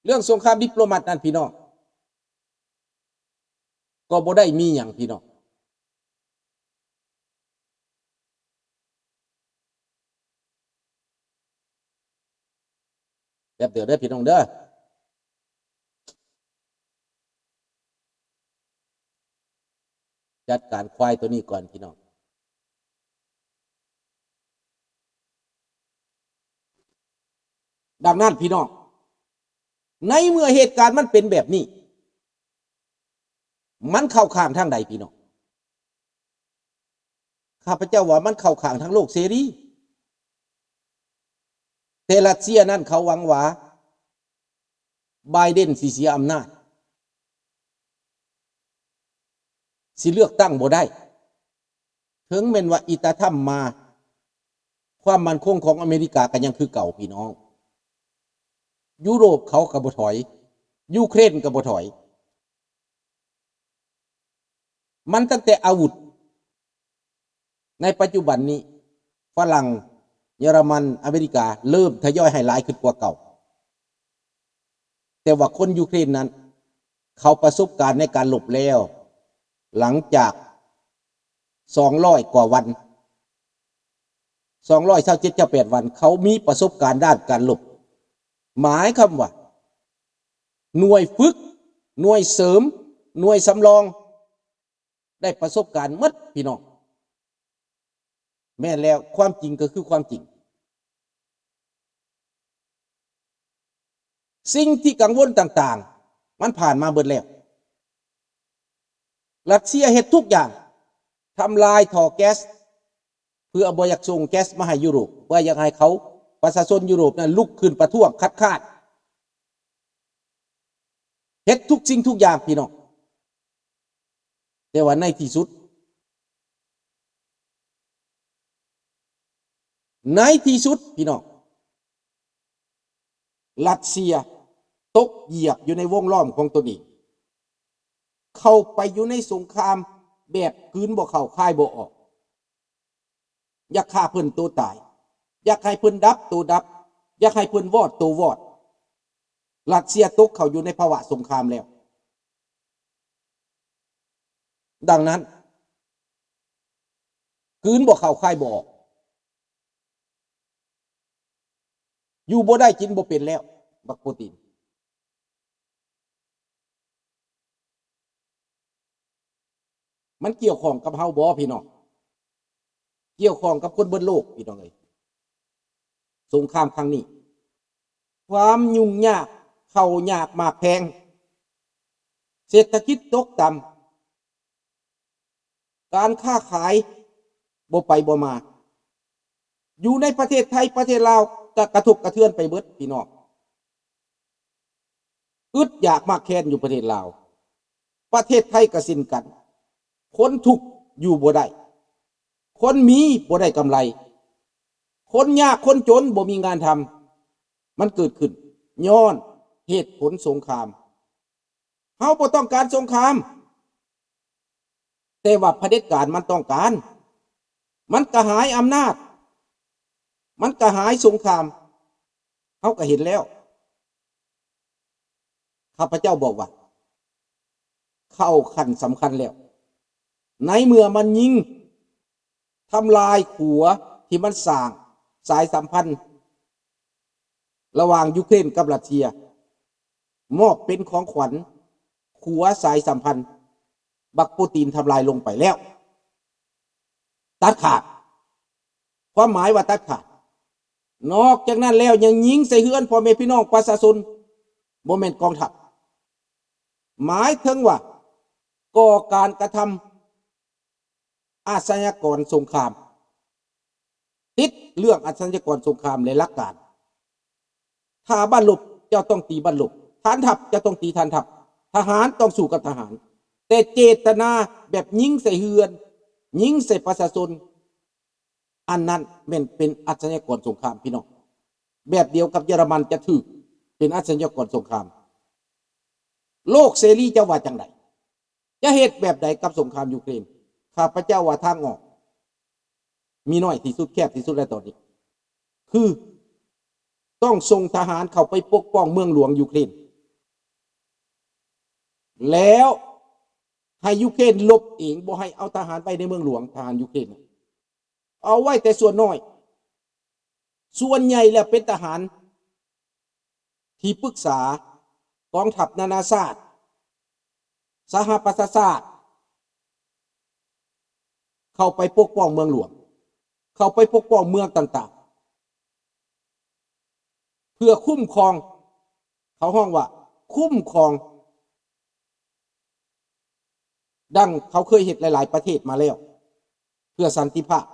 ເລື່ອງສົງຄາມດິບໂລມັດນັ້ນ ພີ່ນ້ອງ ກໍບໍ່ໄດ້ມີຫຍັງ ພີ່ນ້ອງ. ແປັບດຽວເດີພີ່ນ້ອງເດີ. ຈັດການຄວາຍໂຕນີ້ກ່ອນພີ່ນ້ອງ. ດັ່ງນັ້ນພີ່ນ້ອງ, ໃນເມື່ອເຫດການມັນເປັນແບບນີ້, ມັນເຂົ້າຂ້າງທາງໃດພີ່ນ້ອງ? ຂ້າພະເຈົ້າວ່າມັນເຂົ້າຂ້າງທາງໂລກເສລີ. ແຕ່ຣັດເຊຍນັ້ນເຂົາຫວັງວ່າ ໄບເດັນຊິເສຍອຳນາດ, ຊິເລືອກຕັ້ງບໍ່ໄດ້. ເຖິງແມ່ນວ່າອີຕາທຳມາ, ຄວາມໝັ້ນຄົງຂອງອາເມລິກາກໍຍັງຄືເກົ່າ ພີ່ນ້ອງ. ຢູໂຣບເຂົາກໍບໍ່ຖອຍ, ຢູເຄຣນກໍບໍ່ຖອຍ. ມັນຕັ້ງແຕ່ອາວຸດ. ໃນປັດຈຸບັນນີ້ ຝຣັ່ງ, ເຢຍລະມັນ, ອາເມລິກາເລີ່ມທະຍອຍໃຫ້ຫຼາຍຂຶ້ນກວ່າເກົ່າ. ແຕ່ວ່າຄົນຢູເຄຣນນັ້ນ ເຂົາປະສົບການໃນການລົບແລ້ວ ຫຼັງຈາກສອງຮ້ອຍກວ່າວັນ, ສອງຮ້ອຍຊາວເຈັດ ຊາວແປດວັນ, ເຂົາມີປະສົບການດ້ານການລົບ. ໝາຍຄວາມວ່າ ໜ່ວຍຝຶກ, ໜ່ວຍເສີມ, ໜ່ວຍສຳລອງ ໄດ້ປະສົບການໝົດພີ່ນ້ອງ. ແມ່ນແລ້ວ, ຄວາມຈິງກໍຄືຄວາມຈິງ. ສິ່ງທີ່ກັງວົນຕ່າງໆ ມັນຜ່ານມາເບິດແລ້ວ. ຣັດເຊຍເຮັດທຸກຢ່າງ, ທຳລາຍທໍ່ແກັສ ເພື່ອບໍ່ຢາກສົ່ງແກັສມາໃຫ້ຢູໂຣບ, ເພື່ອຢາກໃຫ້ເຂົາ, ປະຊາຊົນຢູໂຣບນັ້ນລຸກຂຶ້ນປະທ້ວງຄັດຄ້ານ. ເຮັດທຸກສິ່ງທຸກຢ່າງພີ່ນ້ອງ. ແຕ່ວ່າໃນທີ່ສຸດ, ໃນທີ່ສຸດພີ່ນ້ອງ, ຣັດເຊຍຕົກຢຽບຢູ່ໃນວົງລ້ອມຂອງຕົນເອງ, ເຂົ້າໄປຢູ່ໃນສົງຄາມແບບກືນບໍ່ເຂົ້າຄາຍບໍ່ອອກ. ຢາກຂ້າເພິ່ນໂຕຕາຍ, ຢາກໃຫ້ເພິ່ນດັບໂຕດັບ, ຢາກໃຫ້ເພິ່ນວອດໂຕວອດ. ຣັດເຊຍຕົກເຂົ້າຢູ່ໃນພາວະສົງຄາມແລ້ວ. ດັ່ງນັ້ນ, ກືນບໍ່ເຂົ້າຄາຍບໍ່ອອກ, ຢູ່ບໍ່ໄດ້ກິນບໍ່ເປັນແລ້ວ, ບັກປູຕິນ. ມັນກ່ຽວຂ້ອງກັບເຮົາບໍ່ພີ່ນ້ອງ? ກ່ຽວຂ້ອງກັບຄົນເບິດໂລກພີ່ນ້ອງເອີຍ. ສົງຄາມຄັ້ງນີ້, ຄວາມຫຍຸ້ງຍາກ, ເຂົ້າຍາກໝາກແພງ, ເສດຖະກິດຕົກຕ່ຳ, ການຄ້າຂາຍບໍ່ໄປບໍ່ມາ, ຢູ່ໃນປະເທດໄທ, ປະເທດລາວ ກະກະທົບກະເທືອນໄປເບິດພີ່ນ້ອງ. ອຶດຢາກໝາກແຄນຢູ່ປະເທດລາວ, ປະເທດໄທກໍເຊັ່ນກັນ. ຄົນທຸກຢູ່ບໍ່ໄດ້, ຄົນມີບໍ່ໄດ້ກຳໄລ, ຄົນຍາກຄົນຈົນບໍ່ມີງານທຳ. ມັນເກີດຂຶ້ນຍ້ອນເຫດຜົນສົງຄາມ. ເຮົາບໍ່ຕ້ອງການສົງຄາມ, ແຕ່ວ່າຜະເດັດການມັນຕ້ອງການ. ມັນກະຫາຍອຳນາດ, ມັນກະຫາຍສົງຄາມ. ເຮົາກະເຫັນແລ້ວ. ຂ້າພະເຈົ້າບອກວ່າ ເຂົ້າຂັ້ນສຳຄັນແລ້ວ. ໃນເມື່ອມັນຍິງ ທຳລາຍຂົວທີ່ມັນສ້າງສາຍສຳພັນລະຫວ່າງຢູເຄຣນກັບຣັດເຊຍ, ມອບເປັນຂອງຂວັນຂົວສາຍສຳພັນ, ບັກປູຕິນທຳລາຍລົງໄປແລ້ວ, ຕັດຂາດ, ຄວາມໝາຍວ່າຕັດຂາດ. ນອກຈາກນັ້ນແລ້ວ ຍັງຍິງໃສ່ເຮືອນພໍ່ແມ່ພີ່ນ້ອງປະຊາຊົນ, ບໍ່ແມ່ນກອງທັບ. ໝາຍເຖິງວ່າກໍ່ການກະທຳ ອາຊະຍາກອນສົງຄາມ, ຕິດເລື່ອງອາຊະຍາກອນສົງຄາມ ແລະ ຫຼັກການ. ຖ້າບັ້ນລົບ ເຈົ້າຕ້ອງຕີບັ້ນລົບ, ຖານທັບ ເຈົ້າຕ້ອງຕີຖານທັບ, ທະຫານຕ້ອງສູ້ກັບທະຫານ. ແຕ່ເຈດຕະນາແບບຍິງໃສ່ເຮືອນ, ຍິງໃສ່ປະຊາຊົນ, ອັນນັ້ນແມ່ນເປັນອາຊະຍາກອນສົງຄາມ, ພີ່ນ້ອງ. ແບບດຽວກັບເຢຍລະມັນຈະຖືກເປັນອາຊະຍາກອນສົງຄາມ. ໂລກເສລີຈະວ່າຈັ່ງໃດ? ຈະເຮັດແບບໃດກັບສົງຄາມຢູເຄຣນ? ຂ້າພະເຈົ້າວ່າທາງອອກມີໜ້ອຍທີ່ສຸດ, ແຄບທີ່ສຸດແລ້ວຕອນນີ້, ຄືຕ້ອງສົ່ງທະຫານເຂົ້າໄປປົກປ້ອງເມືອງຫຼວງຢູເຄຣນ, ແລ້ວໃຫ້ຢູເຄຣນລົບເອງ ບໍ່ໃຫ້ເອົາທະຫານໄວ້ໃນເມືອງຫຼວງ ທະຫານຢູເຄຣນ ເອົາໄວ້ແຕ່ສ່ວນນ້ອຍ ສ່ວນໃຫຍ່ແລ້ວເປັນທະຫານທີ່ປຶກສາກອງທັບນານາຊາດ ສະຫະປະຊາຊາດ ເຂົ້າໄປປົກປ້ອງເມືອງຫຼວງ ເຂົ້າໄປປົກປ້ອງເມືອງຕ່າງໆ ເພື່ອຄຸ້ມຄອງ ເຂົາຮ້ອງວ່າຄຸ້ມຄອງ ດັ່ງເຂົາເຄີຍເຮັດຫຼາຍໆປະເທດມາແລ້ວ ເພື່ອສັນຕິພາບ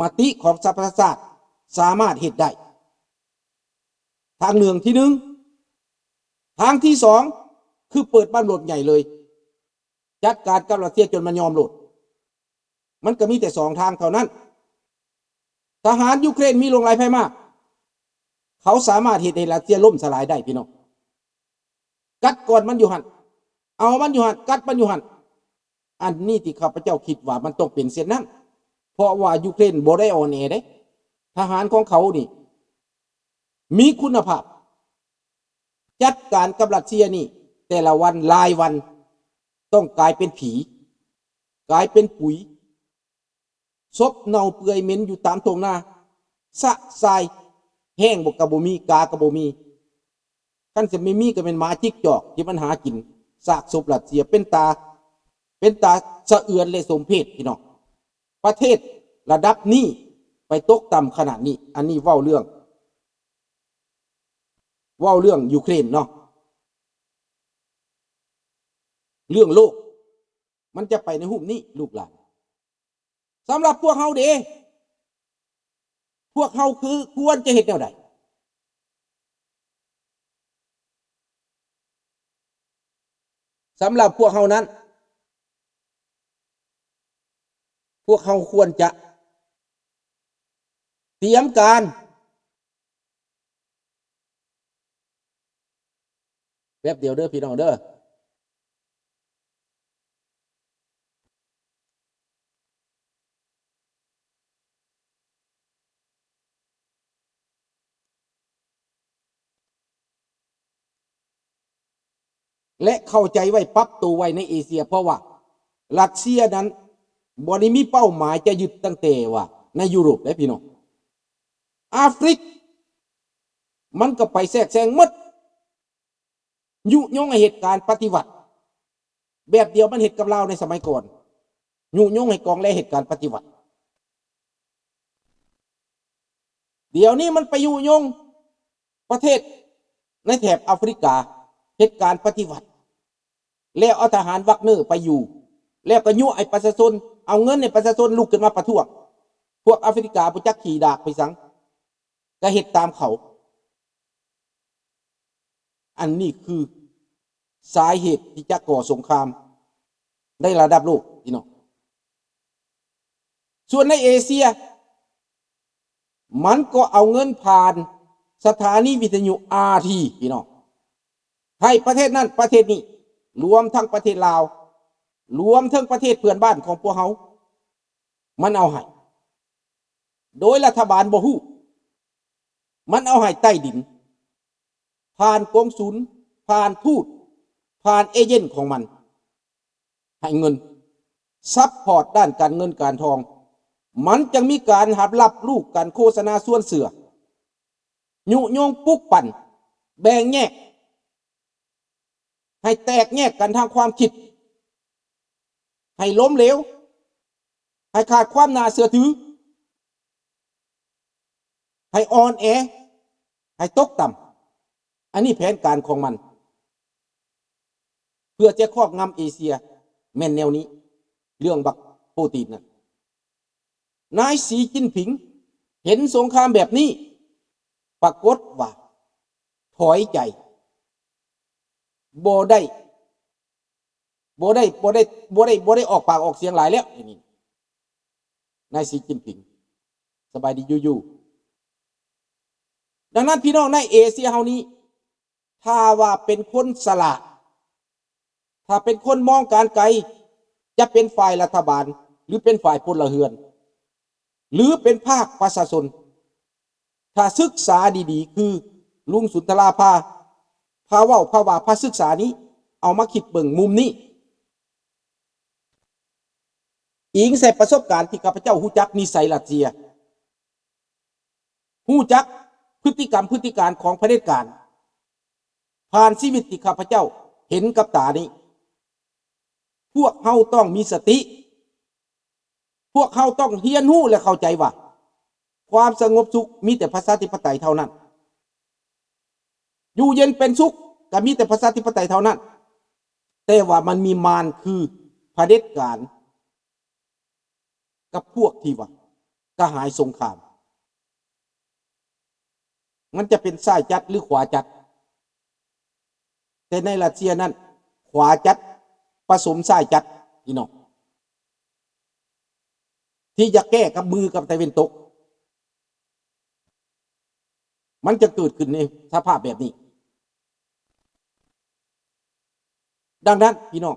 ມະຕິຂອງສະຫະປະຊາຊາດສາມາດເຮັດໄດ້ ທາງເລື່ອງທີໜຶ່ງ. ທາງທີສອງ ຄືເປີດບັ້ມໂລດໃຫຍ່ເລີຍ ຈັດການກັບຣັດເຊຍຈົນມັນຍອມໂລດ. ມັນກໍມີແຕ່ສອງທາງເທົ່ານັ້ນ. ທະຫານຢູເຄຣນມີຫຼວງຫຼາຍພາຍມາກ ເຂົາສາມາດເຮັດໃຫ້ຣັດເຊຍລົ້ມສະຫຼາຍໄດ້ ພີ່ນ້ອງ. ກັດກ່ອນມັນຢູ່ຫັ້ນ ເອົາມັນຢູ່ຫັ້ນ ກັດມັນຢູ່ຫັ້ນ. ອັນນີ້ທີ່ຂ້າພະເຈົ້າຄິດວ່າມັນຕ້ອງເປັນເຊັ່ນນັ້ນ ເພາະວ່າຢູເຄຣນບໍ່ໄດ້ອ່ອນແອເດ້. ທະຫານຂອງເຂົານີ້ມີຄຸນນະພາບ. ຈັດການກັບຣັດເຊຍນີ້ ແຕ່ລະວັນລາຍວັນ ຕ້ອງກາຍເປັນຜີ ກາຍເປັນປຸຍ ສົບເນົ່າເປື່ອຍເໝັນຢູ່ຕາມທົ່ງນາ ຊະຊາຍ ແຫ້ງບໍ່ ກໍບໍ່ມີ ກາກໍບໍ່ມີ. ຄັນຊິມີ ມີກໍແມ່ນໝາຈິກຈອກທີ່ມັນຫາກິນຊາກສົບຣັດເຊຍ. ເປັນຕາ ເປັນຕາສະເອືອນ ແລະ ສົມເພດ ພີ່ນ້ອງ. ປະເທດລະດັບນີ້ໄປຕົກຕ່ຳຂະໜາດນີ້. ອັນນີ້ເວົ້າເລື່ອງ ເວົ້າເລື່ອງຢູເຄຣນເນາະ. ເລື່ອງໂລກ ມັນຈະໄປໃນຮູບນີ້ ລູກຫຼານ. ສຳລັບພວກເຮົາເດ ພວກເຮົາຄືຄວນຈະເຮັດແນວໃດ? ສຳລັບພວກເຮົານັ້ນ ພວກເຮົາຄວນຈະຕຽມການ ແປັບດຽວເດີພີ່ນ້ອງເດີ. ແລະເຂົ້າໃຈໄວ້ ປັບໂຕໄວ້ໃນເອເຊຍ ເພາະວ່າຣັດເຊຍນັ້ນບໍ່ໄດ້ມີເປົ້າໝາຍຈະຍຶດຕັ້ງແຕ່ວ່າໃນຢູໂຣບເດ້ພີ່ນ້ອງ. ອາຟຣິກມັນກໍໄປແຊກແຊງໝົດ. ຍຸຍົງໃຫ້ເຮັດການປະຕິວັດ ແບບດຽວມັນເຮັດກັບລາວໃນສະໄໝກ່ອນ ຍຸຍົງໃຫ້ກອງແລເຮັດການປະຕິວັດ. ດຽວນີ້ມັນໄປຍຸຍົງປະເທດໃນແຖບອາຟຣິກາເຮັດການປະຕິວັດ ແລ້ວເອົາທະຫານວັກເນີໄປຢູ່ ແລ້ວກໍຍຸໃຫ້ປະຊາຊົນ ເອົາເງິນໃຫ້ປະຊາຊົນລຸກຂຶ້ນມາປະທ້ວງ. ພວກອາຟຣິກາບໍ່ຈັກຂີ້ດາກໄປສັງ ກໍເຮັດຕາມເຂົາ. ອັນນີ້ຄືສາເຫດທີ່ຈະກໍ່ສົງຄາມໃນລະດັບໂລກ ພີ່ນ້ອງ. ສ່ວນໃນເອເຊຍ ມັນກໍເອົາເງິນຜ່ານສະຖານີວິທະຍຸ ອາທີ ພີ່ນ້ອງ ໃຫ້ປະເທດນັ້ນປະເທດນີ້ ລວມທັງປະເທດລາວ ລວມເຖິງປະເທດເພື່ອນບ້ານຂອງພວກເຮົາ ມັນເອົາໃຫ້ ໂດຍລັດຖະບານບໍ່ຮູ້. ມັນເອົາໃຫ້ໃຕ້ດິນ ຜ່ານກົງສຸນ ຜ່ານທູດ ຜ່ານເອເຈນຂອງມັນ ໃຫ້ເງິນ ຊັບພອດດ້ານການເງິນການທອງ. ມັນຈຶ່ງມີການຮັບຮັບລູກການໂຄສະນາຊວນເຊື່ອ ຍຸຍົງປຸກປັ່ນ ແບ່ງແຍກ ໃຫ້ແຕກແຍກກັນທາງຄວາມຄິດ ໃຫ້ລົ້ມເຫຼວ ໃຫ້ຂາດຄວາມໜ້າເຊື່ອຖື ໃຫ້ອ່ອນແອ ໃຫ້ຕົກຕ່ຳ. ອັນນີ້ແຜນການຂອງມັນ ເພື່ອຈະຄອບງຳເອເຊຍ ແມ່ນແນວນີ້ ເລື່ອງບັກໂປຕີນນັ້ນ. ນາຍສີຈິ້ນຜິງເຫັນສົງຄາມແບບນີ້ ປາກົດວ່າຖອຍໃຈ ບໍ່ໄດ້ ບໍ່ໄດ້ ບໍ່ໄດ້ ບໍ່ໄດ້ ບໍ່ໄດ້ອອກປາກອອກສຽງຫຼາຍແລ້ວ ດຽວນີ້ ນາຍສີຈິ້ນຜິງ. ສະບາຍດີຢູ່ໆ. ດັ່ງນັ້ນ ພີ່ນ້ອງໃນເອເຊຍເຮົານີ້ ຖ້າວ່າເປັນຄົນສະຫຼາດ ຖ້າເປັນຄົນມອງການໄກ ຈະເປັນຝ່າຍລັດຖະບານ ຫຼື ເປັນຝ່າຍພົນລະເຮືອນ ຫຼື ເປັນພາກປະຊາຊົນ ຖ້າສຶກສາດີໆ ຄືລຸງສຸນທະລາພາ ພາເວົ້າ ພາວ່າ ພາສຶກສານີ້ ເອົາມາຄິດເບິ່ງມຸມນີ້ ອີງໃສ່ປະສົບການທີ່ຂ້າພະເຈົ້າຮູ້ຈັກນິໄສຣັດເຊຍ, ຮູ້ຈັກພຶດຕິກຳພຶດຕິການຂອງຜະເດັດການ ຜ່ານຊີວິດທີ່ຂ້າພະເຈົ້າເຫັນກັບຕານີ້, ພວກເຮົາຕ້ອງມີສະຕິ, ພວກເຮົາຕ້ອງຮຽນຮູ້ ແລະ ເຂົ້າໃຈວ່າ ຄວາມສະຫງົບສຸກມີແຕ່ປະຊາທິປະໄຕເທົ່ານັ້ນ, ຢູ່ເຢັນເປັນສຸກກໍມີແຕ່ປະຊາທິປະໄຕເທົ່ານັ້ນ, ແຕ່ວ່າມັນມີມານຄືຜະເດັດການ ກັບພວກທີ່ວ່າກະຫາຍສົງຄາມ, ມັນຈະເປັນຊ້າຍຈັດ ຫຼື ຂວາຈັດ, ແຕ່ໃນຣັດເຊຍນັ້ນ ຂວາຈັດປະສົມຊ້າຍຈັດ ພີ່ນ້ອງ, ທີ່ຢາກແກ້ກັບມືກັບຕາເວັນຕົກ, ມັນຈະເກີດຂຶ້ນໃນສະພາບແບບນີ້. ດັ່ງນັ້ນ ພີ່ນ້ອງ,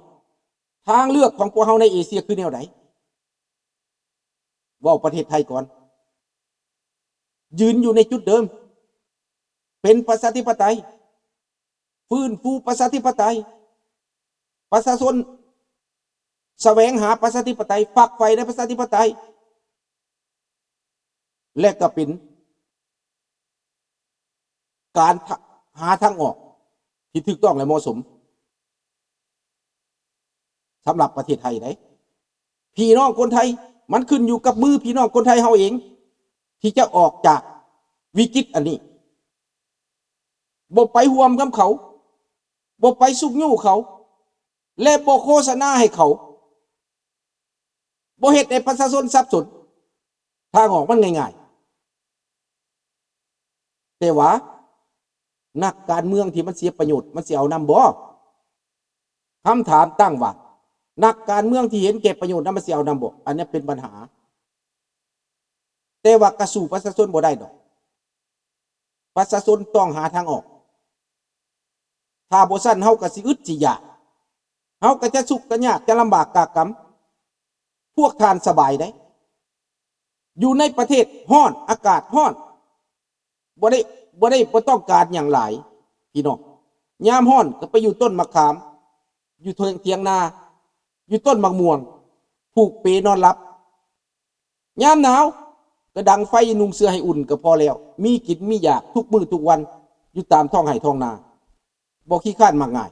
ທາງເລືອກຂອງພວກເຮົາໃນເອເຊຍຄືແນວໃດ? ເວົ້າປະເທດໄທກ່ອນ, ຢືນຢູ່ໃນຈຸດເດີມ, ເປັນປະຊາທິປະໄຕ, ຟື້ນຟູປະຊາທິປະໄຕ, ປະຊາຊົນສະແຫວງຫາປະຊາທິປະໄຕ, ຝັກໃຝ່ໃນປະຊາທິປະໄຕ ແລະ ກໍເປັນການ ຫາທາງອອກທີ່ຖືກຕ້ອງ ແລະ ເໝາະສົມສຳລັບປະເທດໄທເດ້. ພີ່ນ້ອງຄົນໄທ, ມັນຂຶ້ນຢູ່ກັບມືພີ່ນ້ອງຄົນໄທເຮົາເອງ ທີ່ຈະອອກຈາກວິກິດອັນນີ້, ບໍ່ໄປຮ່ວມນຳເຂົາ, ບໍ່ໄປຊຸກຍູ້ເຂົາ ແລະ ບໍ່ໂຄສະນາໃຫ້ເຂົາ, ບໍ່ເຮັດໃຫ້ປະຊາຊົນສັບສົນ. ທາງອອກມັນງ່າຍໆ, ແຕ່ວ່ານັກການເມືອງທີ່ມັນເສຍປະໂຫຍດ ມັນຊິເອົານຳບໍ່? ຄຳຖາມຕັ້ງວ່າ ນັກການເມືອງທີ່ເຫັນແກ່ປະໂຫຍດນັ້ນ ມັນຊິເອົານຳບໍ່? ອັນນີ້ເປັນບັນຫາ, ແຕ່ວ່າກະສູ້ປະຊາຊົນບໍ່ໄດ້ດອກ. ປະຊາຊົນຕ້ອງຫາທາງອອກ, ຖ້າບໍ່ຊັ້ນເຮົາກໍຊິອຶດຊິຢາກ, ເຮົາກໍຈະທຸກຈະຍາກ ຈະລຳບາກກາກຳ. ພວກທ່ານສະບາຍເດ້, ຢູ່ໃນປະເທດຮ້ອນ, ອາກາດຮ້ອນ, ບໍ່ໄດ້, ບໍ່ໄດ້, ບໍ່ຕ້ອງການຫຍັງຫຼາຍ ພີ່ນ້ອງ. ຍາມຮ້ອນກໍໄປຢູ່ຕົ້ນໝາກຂາມ, ຢູ່ເທີງຖຽງນາ, ຢູ່ຕົ້ນໝາກມ່ວງ, ຜູກເປນອນຫຼັບ. ຍາມໜາວກໍດັງໄຟ ນຸ່ງເສື້ອໃຫ້ອຸ່ນກໍພໍແລ້ວ, ມີກິນມີຢາກທຸກມື້ທຸກວັນ ຢູ່ຕາມທ້ອງໄຮ່ທ້ອງນາ, ບໍ່ຂີ້ຄ້ານມັກງ່າຍ,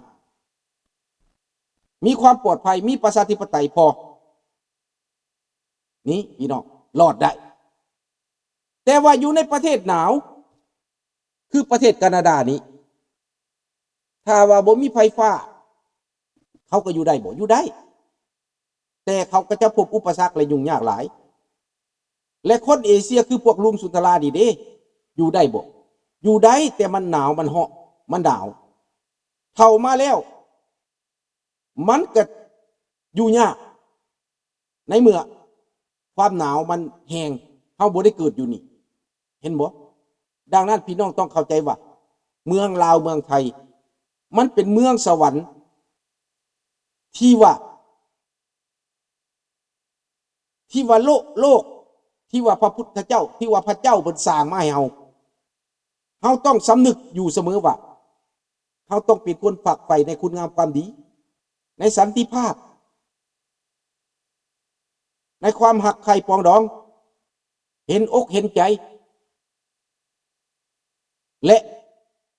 ມີຄວາມປອດໄພ, ມີປະຊາທິປະໄຕພໍ. ນີ້ ພີ່ນ້ອງ, ລອດໄດ້. ແຕ່ວ່າຢູ່ໃນປະເທດໜາວ ຄືປະເທດການາດານີ້, ຖ້າວ່າບໍ່ມີໄຟຟ້າ, ເຂົາກໍຢູ່ໄດ້ບໍ່? ຢູ່ໄດ້, ແຕ່ເຂົາກໍຈະພົບອຸປະສັກ ແລະ ຫຍຸ້ງຍາກຫຼາຍ. ແລະ ຄົນເອເຊຍຄືພວກລຸງສຸນທະລານີ້ເດ້, ຢູ່ໄດ້ບໍ່? ຢູ່ໄດ້, ແຕ່ມັນໜາວ, ມັນຮ້ອນ, ມັນໜາວ. ເຖົ້າມາແລ້ວ ມັນກໍຢູ່ຍາກ ໃນເມື່ອຄວາມໜາວມັນແຮງ, ເຮົາບໍ່ໄດ້ເກີດຢູ່ນີ້, ເຫັນບໍ່? ດັ່ງນັ້ນ ພີ່ນ້ອງຕ້ອງເຂົ້າໃຈວ່າ ເມືອງລາວ ເມືອງໄທ ມັນເປັນເມືອງສະຫວັນທີ່ວ່າ ທີ່ວ່າໂລກ, ໂລກ, ທີ່ວ່າພະພຸດທະເຈົ້າ, ທີ່ວ່າພະເຈົ້າເພິ່ນສ້າງມາໃຫ້ເຮົາ. ເຮົາຕ້ອງສຳນຶກຢູ່ສະເໝີວ່າ ເຮົາຕ້ອງເປັນຄົນຝັກໃຝ່ໃນຄຸນງາມຄວາມດີ, ໃນສັນຕິພາບ, ໃນຄວາມຮັກໃຄ່ປອງດອງ, ເຫັນອົກເຫັນໃຈ ແລະ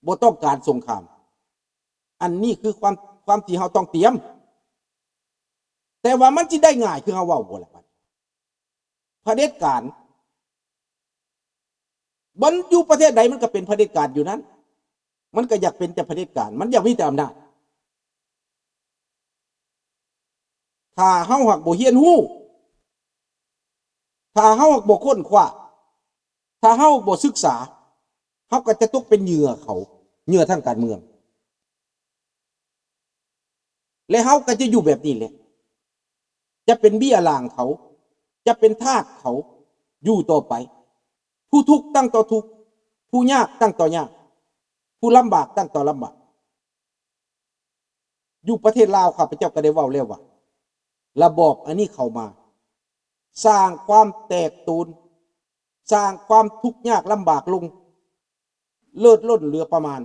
ບໍ່ຕ້ອງການສົງຄາມ. ອັນນີ້ຄືຄວາມ, ຄວາມທີ່ເຮົາຕ້ອງຕຽມ. ແຕ່ວ່າມັນຊິໄດ້ງ່າຍຄືເຮົາເວົ້າບໍ່ລະບັດ? ຜະເດັດການ ມັນຢູ່ປະເທດໃດມັນກໍເປັນຜະເດັດການຢູ່ນັ້ນ, ມັນກໍຢາກເປັນແຕ່ຜະເດັດການ, ມັນຢາກມີແຕ່ອຳນາດ. ຖ້າເຮົາຫາກບໍ່ຮຽນຮູ້, ຖ້າເຮົາຫາກບໍ່ຄົ້ນຄວ້າ, ຖ້າເຮົາບໍ່ສຶກສາ, ເຮົາກໍຈະຕົກເປັນເຫຍື່ອເຂົາ, ເຫຍື່ອທາງການເມືອງ. ແລະ ເຮົາກໍຈະຢູ່ແບບນີ້ແຫຼະ, ຈະເປັນເບ້ຍລ່າງເຂົາ, ຈະເປັນທາດເຂົາຢູ່ຕໍ່ໄປ. ຜູ້ທຸກຕັ້ງຕໍ່ທຸກ, ຜູ້ຍາກຕັ້ງຕໍ່ຍາກ, ຜູ້ລຳບາກຕັ້ງຕໍ່ລຳບາກ. ຢູ່ປະເທດລາວ ຂ້າພະເຈົ້າກໍໄດ້ເວົ້າແລ້ວວ່າ ລະບອບອັນນີ້ເຂົ້າມາ ສ້າງຄວາມແຕກໂຕນ, ສ້າງຄວາມທຸກຍາກລຳບາກລົງ ເລີດລົ້ນເຫຼືອປະມານ.